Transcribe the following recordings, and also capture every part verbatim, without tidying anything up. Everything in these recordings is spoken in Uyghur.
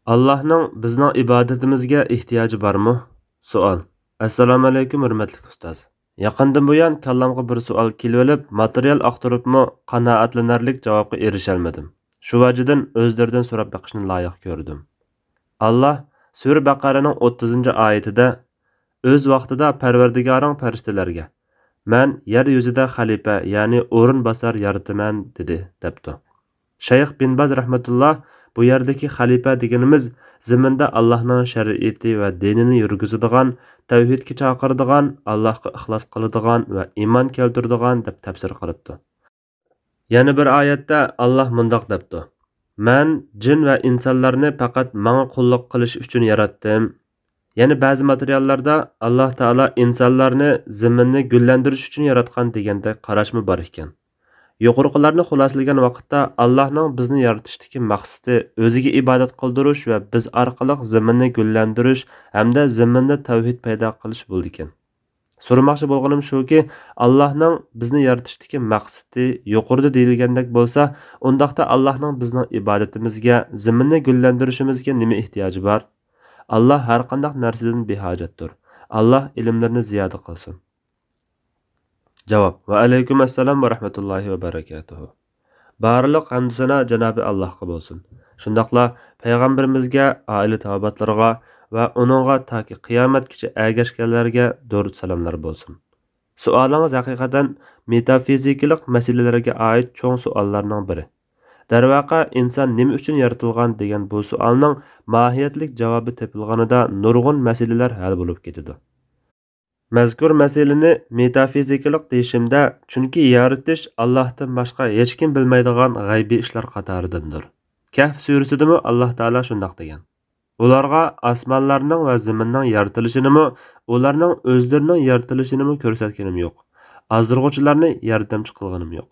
ئاللاھنىڭ بىزنىڭ ئىبادىتىمىزگە ئېھتىياجى بارمۇ؟ سوئال. ئەسسالامۇئەلەيكۇم، ھۆرمەتلىك ئۇستاز. يېقىندىن بۇيان كاللامغا بىر سوئال كېلىۋېلىپ، ماتېرىيال ئاختۇرۇپمۇ قانائەتلىنەرلىك جاۋابقا ئېرىشەلمىدىم. شۇ ۋەجىدىن ئۆزلىرىدىن سوراپ بېقىشنى لايىق كۆردۈم. ئاللاھ سۈرە بەقەرەنىڭ ئوتتۇزىنچى ئايىتىدە، ئۆز ۋاقتىدا پەرۋەردىگارىڭ پەرىشتىلەرگە، مەن يەر يۈزىدە خەلىپە، يەنى ئورۇنباسار يارىتىمەن، دېدى، دەپتۇ. شەيخ بىن باز رەھمەتۇللا بۇ يەردىكى خەلىپە دېگىنىمىز زېمىندا ئاللاھنىڭ شەرىئىتى ۋە دىنىنى يۈرگۈزىدىغان، تەۋھىدكە چاقىرىدىغان، ئاللاھقا ئىخلاس قىلىدىغان ۋە ئىمان كەلتۈرىدىغان دەپ تەپسىر قىلىپتۇ. يەنە بىر ئايەتتە ئاللاھ مۇنداق دەپتۇ، مەن جىن ۋە ئىنسانلارنى پەقەت ماڭا قۇللۇق قىلىش ئۈچۈن ياراتتىم. يەنە بەزى ماتېرىياللاردا ئاللاھ تائالا ئىنسانلارنى زېمىننى گۈللەندۈرۈش ئۈچۈن ياراتقان دېگەندەك قاراشمۇ بار ئىكەن. يۇقىرىقىلارنى خۇلاسىلىگەن ۋاقىتتا، ئاللاھنىڭ بىزنى يارىتىشتىكى مەقسىتى ئۆزىگە ئىبادەت قىلدۇرۇش ۋە بىز ئارقىلىق زېمىننى گۈللەندۈرۈش ھەمدە زېمىندا تەۋھىد پەيدا قىلىش بولىدىكەن. سورىماقچى بولغىنىم شۇكى، ئاللاھنىڭ بىزنى يارىتىشتىكى مەقسىتى يۇقىرىدا دېيىلگەندەك بولسا، ئۇنداقتا ئاللاھنىڭ بىزنىڭ ئىبادىتىمىزگە، زېمىننى گۈللەندۈرۈشىمىزگە نېمە ئېھتىياجى بار؟ ئاللاھ ھەرقانداق نەرسىدىن بىھاجەتتۇر. ئاللاھ ئىلىملىرىنى زىيادە قىلسۇن. جاۋاب. ۋەئەلەيكۇم ئەسسالام ۋە رەھمەتۇللاھى ۋە بەرەكاتۇھۇ. بارلىق ھەمدۇسانا جانابى ئاللاھقا بولسۇن. شۇنداقلا پەيغەمبىرىمىزگە، ئائىلە تاۋابىئاتلىرىغا ۋە ئۇنىڭغا تاكى قىيامەتكىچە ئەگەشكەنلەرگە دۇرۇت سالاملار بولسۇن. سوئالىڭىز ھەقىقەتەن مېتافىزىكىلىق مەسىلىلەرگە ئائىت چوڭ سوئاللارنىڭ بىرى. دەرۋەقە، ئىنسان نېمە ئۈچۈن يارىتىلغان دېگەن بۇ سوئالنىڭ ماھىيەتلىك جاۋابى تېپىلغىنىدا نۇرغۇن مەسىلىلەر ھەل بولۇپ كېتىدۇ. مەزكۇر مەسىلىنى مېتافىزىكىلىق دېيىشىمدە، چۈنكى يارىتىش ئاللاھتىن باشقا ھېچكىم بىلمەيدىغان غەيبىي ئىشلار قاتارىدىندۇر. كەھف سۈرىسىدىمۇ ئاللاھ تائالا شۇنداق دېگەن، ئۇلارغا ئاسمانلارنىڭ ۋە زېمىننىڭ يارىتىلىشىنىمۇ، ئۇلارنىڭ ئۆزلىرىنىڭ يارىتىلىشىنىمۇ كۆرسەتكىنىم يوق. ئازدۇرغۇچىلارنى ياردەمچى قىلغىنىم يوق.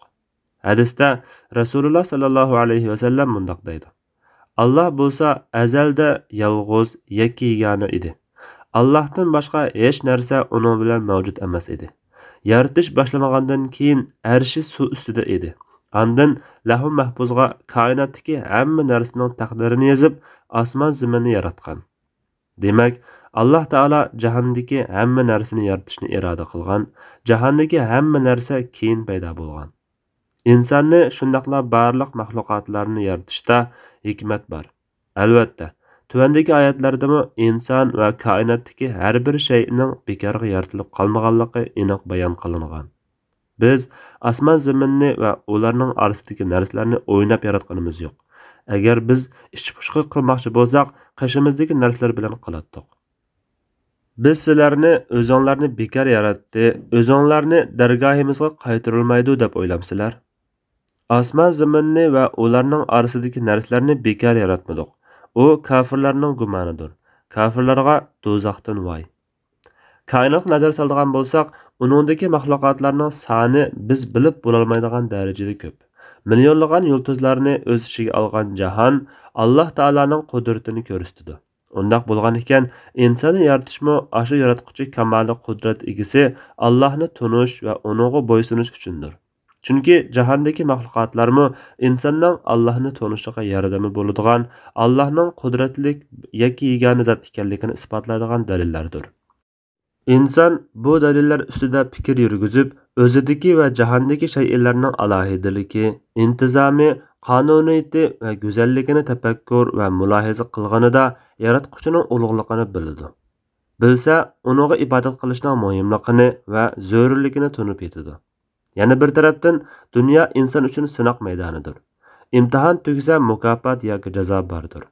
ھەدىستە رەسۇلۇللا ساللاللاھۇ ئەلەيھى ۋەسەللەم مۇنداق دەيدۇ، ئاللاھ بولسا ئەزەلدە يالغۇز، يەككە يېگانە ئىدى. ئاللاھتىن باشقا ھېچ نەرسە ئۇنىڭ بىلەن مەۋجۇت ئەمەس ئىدى. يارىتىش باشلانغاندىن كېيىن ئەرشى سۇ ئۈستىدە ئىدى. ئاندىن لەھۇ مەھپۇزغا كائىناتتىكى ھەممە نەرسىنىڭ تەقدىرىنى يېزىپ، ئاسمان زېمىننى ياراتقان. دېمەك، ئاللاھ تائالا جاھاندىكى ھەممە نەرسىنى يارىتىشنى ئىرادە قىلغان، جاھاندىكى ھەممە نەرسە كېيىن پەيدا بولغان. ئىنساننى، شۇنداقلا بارلىق مەخلۇقاتلارنى يارىتىشتا ھېكمەت بار. ئەلۋەتتە، تۆۋەندىكى ئايەتلەردىمۇ ئىنسان ۋە كائىناتتىكى ھەر بىر شەيئىنىڭ بىكارغا يارىتىلىپ قالمىغانلىقى ئېنىق بايان قىلىنغان. بىز ئاسمان زېمىننى ۋە ئۇلارنىڭ ئارىسىدىكى نەرسىلەرنى ئويناپ ياراتقىنىمىز يوق. ئەگەر بىز ئىچ پۇشقا قىلماقچى بولساق، قېشىمىزدىكى نەرسىلەر بىلەن قىلاتتۇق. بىز سىلەرنى ئۆزۈڭلارنى بىكار ياراتتى، ئۆزۈڭلارنى دەرگاھىمىزغا قايتۇرۇلمايدۇ دەپ ئويلامسىلەر؟ ئاسمان زېمىننى ۋە ئۇلارنىڭ ئارىسىدىكى نەرسىلەرنى بىكار ياراتمىدۇق. ئۇ كاپىرلارنىڭ گۇمانىدۇر. كاپىرلارغا دوزاختىن ۋاي. كائىناتقا نەزەر سالىدىغان بولساق، ئۇنىڭدىكى مەخلۇقاتلارنىڭ سانى بىز بىلىپ بولالمايدىغان دەرىجىدە كۆپ. مىليونلىغان يۇلتۇزلارنى ئۆز ئىچىگە ئالغان جاھان ئاللاھ تائالانىڭ قۇدرىتىنى كۆرسىتىدۇ. ئۇنداق بولغان ئىكەن، ئىنساننى يارىتىشمۇ ئاشۇ ياراتقۇچى كامالىي قۇدرەت ئىگىسى ئاللاھنى تونۇش ۋە ئۇنىڭغا بويسۇنۇش ئۈچۈندۇر. چۈنكى جاھاندىكى مەخلۇقاتلارمۇ ئىنساننىڭ ئاللاھنى تونۇشىغا ياردىمى بولىدىغان، ئاللاھنىڭ قۇدرەتلىك، يەككە يېگانە زات ئىكەنلىكىنى ئىسپاتلايدىغان دەلىللەردۇر. ئىنسان بۇ دەلىللەر ئۈستىدە پىكىر يۈرگۈزۈپ، ئۆزىدىكى ۋە جاھاندىكى شەيئىلەرنىڭ ئالاھىدىلىكى، ئىنتىزامى، قانۇنىيىتى ۋە گۈزەللىكىنى تەپەككۇر ۋە مۇلاھىزە قىلغىنىدا ياراتقۇچىنىڭ ئۇلۇغلۇقىنى بىلىدۇ. بىلسە، ئۇنىڭغا ئىبادەت قىلىشنىڭ مۇھىملىقىنى ۋە زۆرۈرلۈكىنى تونۇپ يېتىدۇ. يەنە بىر تەرەپتىن، دۇنيا ئىنسان ئۈچۈن سىناق مەيدانىدۇر. ئىمتىھان تۈگىسە، مۇكاپات ياكى جازا باردۇر.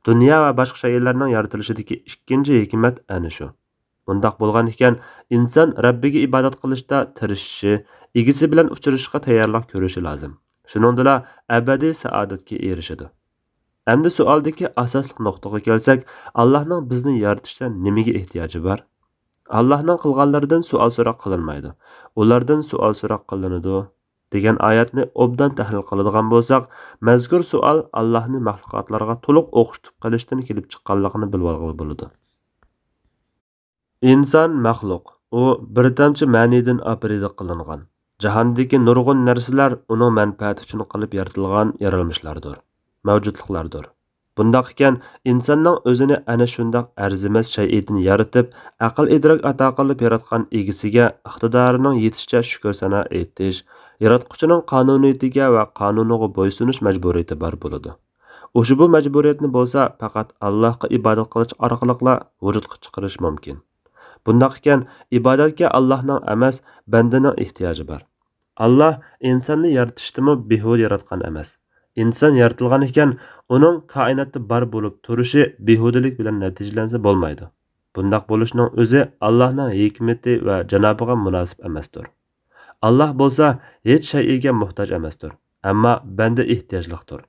دۇنيا ۋە باشقا شەيئىلەرنىڭ يارىتىلىشىدىكى ئىككىنچى ھېكمەت ئەنە شۇ. ئۇنداق بولغان ئىكەن، ئىنسان رەببىگە ئىبادەت قىلىشتا تىرىشىشى، ئىگىسى بىلەن ئۇچرىشىشقا تەييارلىق كۆرۈشى لازىم. شۇنىڭدىلا ئەبەدىي سائادەتكە ئېرىشىدۇ. ئەمدى سوئالدىكى ئاساسلىق نۇقتىغا كەلسەك، ئاللاھنىڭ بىزنى يارىتىشتا نېمىگە ئېھتىياجى بار؟ ئاللاھنىڭ قىلغانلىرىدىن سوئال-سوراق قىلىنمايدۇ، ئۇلاردىن سوئال-سوراق قىلىنىدۇ، دېگەن ئايەتنى ئوبدان تەھلىل قىلىدىغان بولساق، مەزكۇر سوئال ئاللاھنى مەخلۇقاتلارغا تولۇق ئوخشىتىپ قىلىشتىن كېلىپ چىققانلىقىنى بىلىۋالغىلى بولىدۇ. ئىنسان مەخلۇق، ئۇ بىر تامچە مەنىدىن ئاپىرىدە قىلىنغان. جاھاندىكى نۇرغۇن نەرسىلەر ئۇنىڭ مەنپەئەتى ئۈچۈن قىلىپ يارىتىلغان يارالمىشلاردۇر، مەۋجۇتلۇقلاردۇر. بۇنداق ئىكەن، ئىنساننىڭ ئۆزىنى ئەنە شۇنداق ئەرزىمەس شەيئىدىن يارىتىپ، ئەقىل-ئىدراك ئاتا قىلىپ ياراتقان ئىگىسىگە ئىقتىدارىنىڭ يېتىشىچە شۈكۈر-سانا ئېيتىش، ياراتقۇچىنىڭ قانۇنىيىتىگە ۋە قانۇنىغا بويسۇنۇش مەجبۇرىيىتى بار بولىدۇ. ئۇشبۇ مەجبۇرىيەتنى بولسا پەقەت ئاللاھقا ئىبادەت قىلىش ئارقىلىقلا ۋۇجۇدقا چىقىرىش مۇمكىن. بۇنداق ئىكەن، ئىبادەتكە ئاللاھنىڭ ئەمەس، بەندىنىڭ ئېھتىياجى بار. ئاللاھ ئىنساننى يارىتىشتىمۇ بىھۇدە ياراتقان ئەمەس. ئىنسان يارىتىلغان ئىكەن، ئۇنىڭ كائىناتتا بار بولۇپ تۇرۇشى بىھۇدىلىك بىلەن نەتىجىلەنسە بولمايدۇ. بۇنداق بولۇشنىڭ ئۆزى ئاللاھنىڭ ھېكمىتى ۋە جانابىغا مۇناسىپ ئەمەستۇر. ئاللاھ بولسا ھېچ شەيئىگە موھتاج ئەمەستۇر، ئەمما بەندە ئېھتىياجلىقتۇر.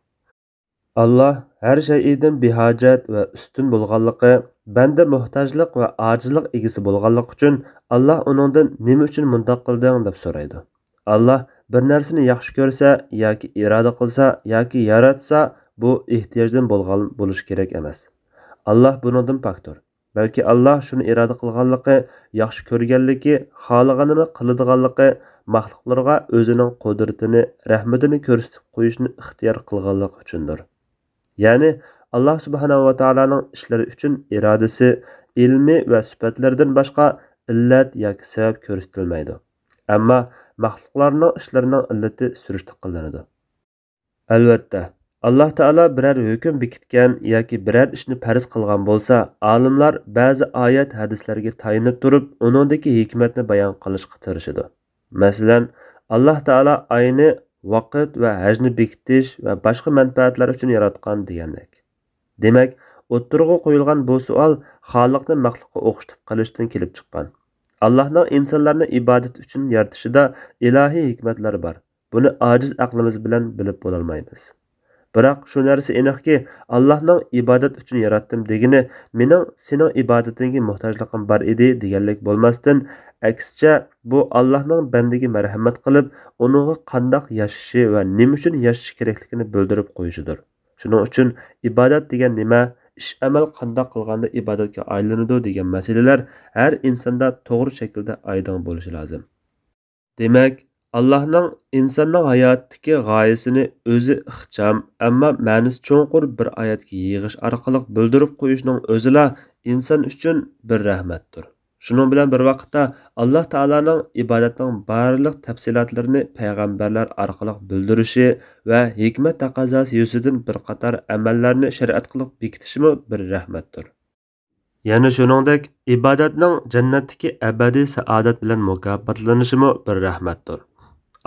ئاللاھ ھەر شەيئىدىن بىھاجەت ۋە ئۈستۈن بولغانلىقى، بەندە موھتاجلىق ۋە ئاجىزلىق ئىگىسى بولغانلىقى ئۈچۈن، ئاللاھ ئۇنىڭدىن نېمە ئۈچۈن مۇنداق قىلدىڭ دەپ سورايدۇ. ئاللاھ بىر نەرسىنى ياخشى كۆرسە ياكى ئىرادە قىلسا ياكى ياراتسا، بۇ ئېھتىياجدىن بولغان بولۇشى كېرەك ئەمەس. ئاللاھ بۇنىڭدىن پاكتۇر. بەلكى ئاللاھ شۇنى ئىرادە قىلغانلىقى، ياخشى كۆرگەنلىكى، خالىغىنىنى قىلىدىغانلىقى، مەخلۇقلىرىغا ئۆزىنىڭ قۇدرىتىنى، رەھمىتىنى كۆرسىتىپ قويۇشنى ئىختىيار قىلغانلىقى ئۈچۈندۇر. يەنى، ئاللاھ سۇبھانەھۇ ۋە تائالانىڭ ئىشلىرى ئۈچۈن ئىرادىسى، ئىلمى ۋە سۈپەتلىرىدىن باشقا ئىللەت ياكى سەۋەب كۆرسىتىلمەيدۇ. ئەمما مەخلۇقلارنىڭ ئىشلىرىنىڭ ئىللىتى سۈرۈشتە قىلىنىدۇ. ئەلۋەتتە، ئاللاھ تائالا بىرەر ھۆكۈم بېكىتكەن ياكى بىرەر ئىشنى پەرز قىلغان بولسا، ئالىملار بەزى ئايەت، ھەدىسلەرگە تايىنىپ تۇرۇپ، ئۇنىڭدىكى ھېكمەتنى بايان قىلىشقا تىرىشىدۇ. مەسىلەن، ئاللاھ تائالا ئاينى، ۋاقىت ۋە ھەجنى بېكىتىش ۋە باشقا مەنپەئەتلەر ئۈچۈن ياراتقان دېگەندەك. دېمەك، ئوتتۇرىغا قويۇلغان بۇ سوئال خالىقنى مەخلۇققا ئوخشىتىپ قىلىشتىن كېلىپ چىققان. ئاللاھنىڭ ئىنسانلارنى ئىبادەت ئۈچۈن يارىتىشىدا ئىلاھىي ھېكمەتلەر بار. بۇنى ئاجىز ئەقلىمىز بىلەن بىلىپ بولالمايمىز. بىراق شۇ نەرسە ئېنىقكى، ئاللاھنىڭ ئىبادەت ئۈچۈن ياراتتىم دېگىنى مېنىڭ سېنىڭ ئىبادىتىڭگە موھتاجلىقىم بار ئىدى دېگەنلىك بولماستىن، ئەكسىچە، بۇ ئاللاھنىڭ بەندىگە مەرھەمەت قىلىپ، ئۇنىڭغا قانداق ياشىشى ۋە نېمە ئۈچۈن ياشىشى كېرەكلىكىنى بىلدۈرۈپ قويۇشىدۇر. شۇنىڭ ئۈچۈن ئىبادەت دېگەن نېمە، ئىش-ئەمەل قانداق قىلغاندا ئىبادەتكە ئايلىنىدۇ دېگەن مەسىلىلەر ھەر ئىنساندا توغرا شەكىلدە ئايدىڭ بولۇشى لازىم. دېمەك، ئاللاھنىڭ ئىنساننىڭ ھاياتىدىكى غايىسىنى ئۆزى ئىخچام، ئەمما مەنىسى چوڭقۇر بىر ئايەتكە يىغىش ئارقىلىق بىلدۈرۈپ قويۇشنىڭ ئۆزىلا ئىنسان ئۈچۈن بىر رەھمەتتۇر. شۇنىڭ بىلەن بىر ۋاقىتتا، ئاللاھ تائالانىڭ ئىبادەتنىڭ بارلىق تەپسىلاتلىرىنى پەيغەمبەرلەر ئارقىلىق بىلدۈرۈشى ۋە ھېكمەت تەقەززاسى يۈزىسىدىن بىر قاتار ئەمەللەرنى شەرىئەت قىلىپ بېكىتىشىمۇ بىر رەھمەتتۇر. يەنە شۇنىڭدەك، ئىبادەتنىڭ جەننەتتىكى ئەبەدىي سائادەت بىلەن مۇكاپاتلىنىشىمۇ بىر رەھمەتتۇر.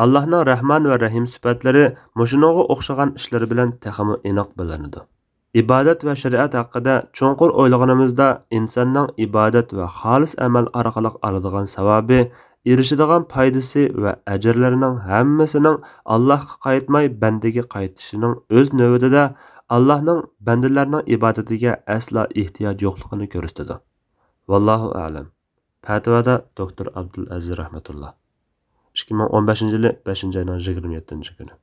ئاللاھنىڭ رەھمان ۋە رەھىم سۈپەتلىرى مۇشۇنىڭغا ئوخشىغان ئىشلىرى بىلەن تېخىمۇ ئېنىق بىلىنىدۇ. ئىبادەت ۋە شەرىئەت ھەققىدە چوڭقۇر ئويلىغىنىمىزدا، ئىنساننىڭ ئىبادەت ۋە خالىس ئەمەل ئارقىلىق ئالىدىغان ساۋابى، ئېرىشىدىغان پايدىسى ۋە ئەجىرلىرىنىڭ ھەممىسىنىڭ ئاللاھقا قايتماي، بەندىگە قايتىشىنىڭ ئۆز نۆۋىتىدە ئاللاھنىڭ بەندىلەرنىڭ ئىبادىتىگە ئەسلا ئېھتىياجى يوقلۇقىنى كۆرسىتىدۇ. ۋاللاھۇ ئەلەم. پەتىۋادا دوكتور ئابدۇلئەزىز رەھمەتۇللا. ئىككى مىڭ ئون بەشىنچى يىلى بەشىنچى ئاينىڭ يىگىرمە يەتتىنچى كۈنى.